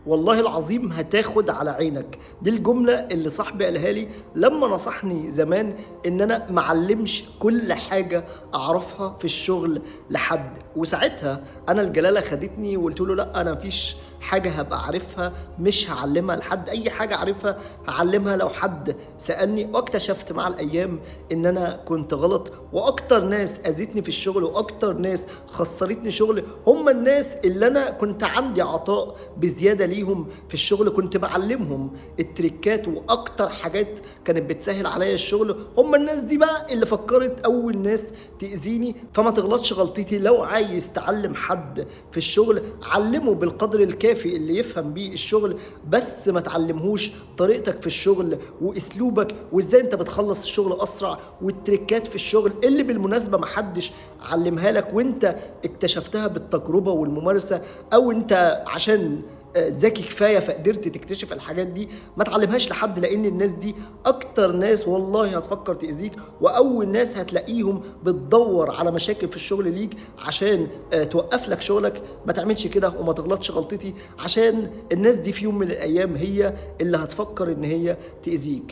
والله العظيم هتاخد على عينك. دي الجملة اللي صاحبي قالها لي لما نصحني زمان ان انا معلمش كل حاجة اعرفها في الشغل لحد. وساعتها انا الجلالة خدتني وقلت له لا، انا مفيش حاجة هبقى عارفها مش هعلمها لحد، اي حاجة عارفها هعلمها لو حد سألني. واكتشفت مع الايام ان انا كنت غلط، واكتر ناس اذتني في الشغل واكتر ناس خسرتني شغل هم الناس اللي انا كنت عندي عطاء بزيادة ليهم في الشغل، كنت بعلمهم التريكات واكتر حاجات كانت بتسهل عليا الشغل. هم الناس دي بقى اللي فكرت اول ناس تأذيني. فما تغلطش غلطتي، لو عايز تعلم حد في الشغل علمه بالقدر الكافي اللي يفهم بيه الشغل، بس ما تعلمهوش طريقتك في الشغل واسلوبك وازاي انت بتخلص الشغل اسرع والتريكات في الشغل اللي بالمناسبة ما حدش علمها لك وانت اكتشفتها بالتجربة والممارسة، او انت عشان ذكي كفاية فقدرت تكتشف الحاجات دي. ما تعلمهاش لحد، لان الناس دي اكتر ناس والله هتفكر تاذيك، واول ناس هتلاقيهم بتدور على مشاكل في الشغل ليك عشان توقف لك شغلك. ما تعملش كده وما تغلطش غلطتي، عشان الناس دي في يوم من الايام هي اللي هتفكر ان هي تاذيك.